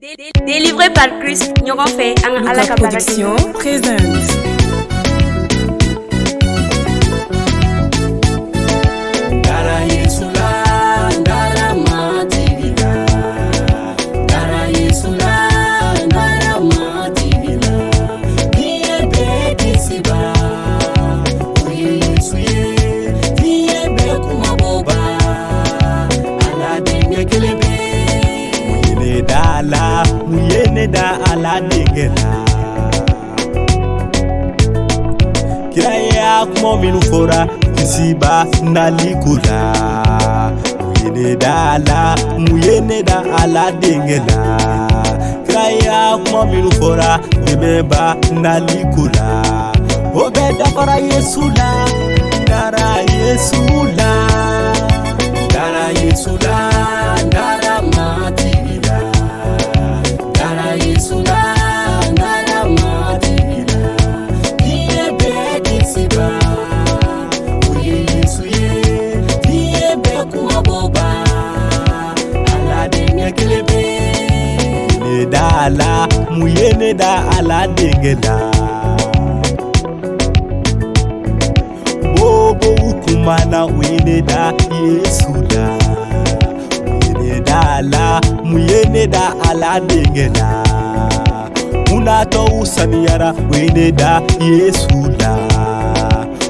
Délivré par Christ, ɲɔgɔn fɛ an ka Ala Luka ka baara kɛ. Production présente. Dara Yesu la, dara Matigi la. Dara Yesu la, dara Matigi la. Diɲɛ bɛɛ kisiba, o ye Yesu ye. Diɲɛ bɛɛ kunmabɔba, Ala denkɛ kelen pe. Mun ye ne da la, mun ye ne da Ala denkɛ la. Kira y'a kuma minnu fɔra kisiba nali ko la. Mun ye ne da la, mun ye ne da Ala denkɛ la. Kira y'a kuma minnu fɔra dɛmɛba nali ko la. O bɛɛ dafara Yesu la, dara Yesu la. Dara Yesu la, dara Matigi la. Dara Yesu la, dara Matigi la. Diɲɛ bɛɛ kisiba, o ye Yesu ye. Diɲɛ bɛɛ kunmabɔba, Ala denkɛ kelen pe. Ne da la, mun ye ne da Ala denkɛ la. Bobow kumana u ye ne da Yesu la. Mun ye ne da la, mun ye ne da Ala denkɛ la. Munatɔw saniyara u ye ne da Yesu la.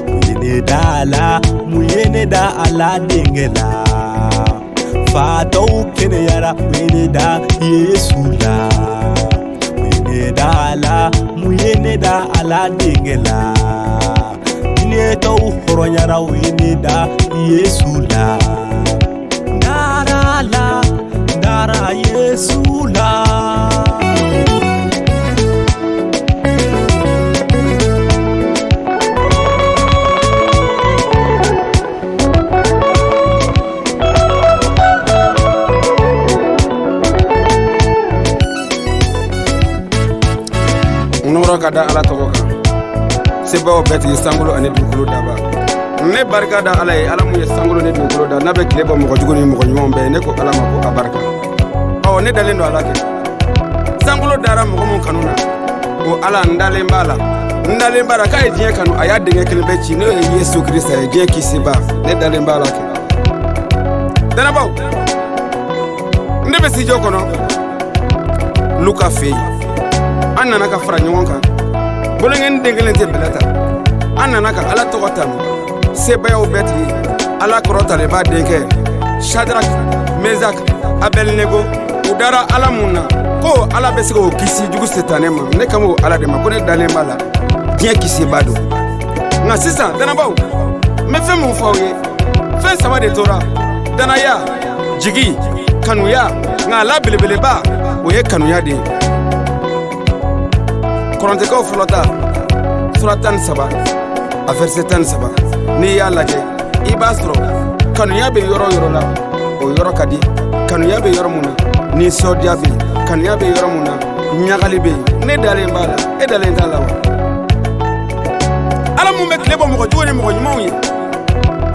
Mun ye ne da la, mun ye ne da Ala denkɛ la. Fatɔw kɛnɛyara u ye ne da Yesu la. Mun ye ne da la, mun ye ne da Ala denkɛ la. Diɲɛtɔw hɔrɔnyara u ye ne da Yesu la. Dara la, dara Yesu la. Nɔrɔ ka da Ala tɔgɔ kan, sebaw bɛɛ tigi, sankolo ani dugukolo daba. Ne barika da Ala ye, Ala mun ye sankolo ni dugukolo da, n'a bɛ tile bɔ mɔgɔ jugu ni mɔgɔ ɲumanw bɛɛ ye. Ne ko Ala ma ko a barika. Ɔ, ne dalen don Ala kɛ. Sankolo dara mɔgɔ mun kanu na, o Ala, n dalen b'a la, n dalen b'a la k'a ye diɲɛ kanu, a y'a denkɛ kelen bɛɛ ci, n'o ye Yesu Kirisa ye, diɲɛ kisiba. Ne dalen b'a la kɛ. Danabaw, ne bɛ studio kɔnɔ Luka fɛ yen. An nana ka fara ɲɔgɔn kan. Bolonkɛni den kelen tɛ bɛlɛ ta. An nana ka Ala tɔgɔ tanu, sebayaw bɛɛ tigi, Ala kɔrɔtalen b'a denkɛ Shadrak, Mezak, Abɛlnego. U dara Ala mun na ko Ala bɛ se k'o kisi jugu setanɛ ma, ne kan b'o Ala de ma ko ne dalen b'a la, diɲɛ kisiba don. Nka sisan, danabaw, n bɛ fɛn mun fɔ aw ye? Fɛn saba de tora: danaya, jigi, kanuya. Nka a la belebeleba, o ye kanuya de ye. Kɔrɔntɛkaw fɔlɔ ta, sura 13, a verset 13, n'i y'a lajɛ, i b'a sɔrɔ kanuya bɛ yɔrɔ o yɔrɔ la, o yɔrɔ ka di. Kanuya bɛ yɔrɔ mun na, nisɔndiya bɛ yen. Kanuya bɛ yɔrɔ mun na, ɲagali bɛ yen. Ne dalen b'a la, e dalen t'a la wa? Ala mun bɛ tile bɔ mɔgɔ jugu ni mɔgɔ ɲumanw ye,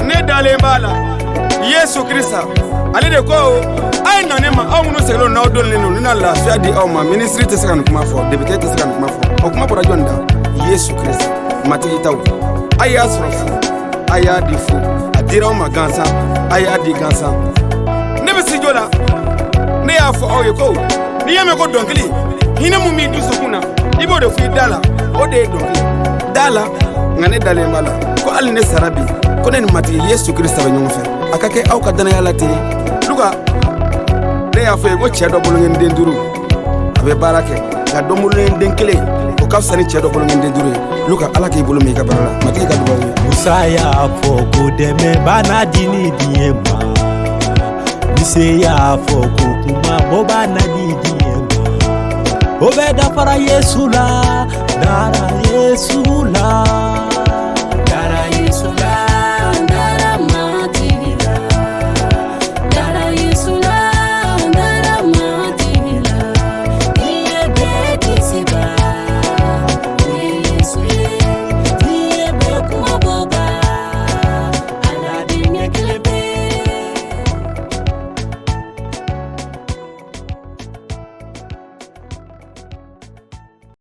ne dalen b'a la. Yesu Krista, ale de ko: a ye na ne ma, aw minnu sɛgɛnlen n'aw dɔnlen don, ne na lafiya di aw ma. Minisiri tɛ se ka nin kuma fɔ, député tɛ se ka nin kuma fɔ. O kuma bɔra jɔn da? Yesu Krista. Matigi taw, a y'a sɔrɔ fu, a y'a di fu. A dira aw ma gansan, a y'a di gansan. Ne bɛ studio la. Ne y'a fɔ aw ye ko n'i y'a mɛn ko dɔnkili, hinɛ mun b'i dusukun na, i b'o de fɔ i da la, o de ye dɔnkili da la. Nka ne dalen b'a la ko hali ne sara bi, ko ne ni Matigi Yesu Krista bɛ ɲɔgɔn fɛ. A ka kɛ aw ka danaya la ten. Luka, ne y'a fɔ ye ko cɛɛ dɔ bolonkɛni den duuru, a bɛ baara kɛ, nka dɔ bolonkɛni den kelen, o ka fisa ni cɛɛ dɔ bolonkɛni den duuru ye. Luka, Ala k'i bolo min i ka baara la. Matigi ka dugawu ye. Musa y'a fɔ ko dɛmɛba na di ni diɲɛ ma. Mise y'a fɔ ko kunmabɔba na di diɲɛ ma. O bɛɛ dafara Yesu la, dara Yesu la.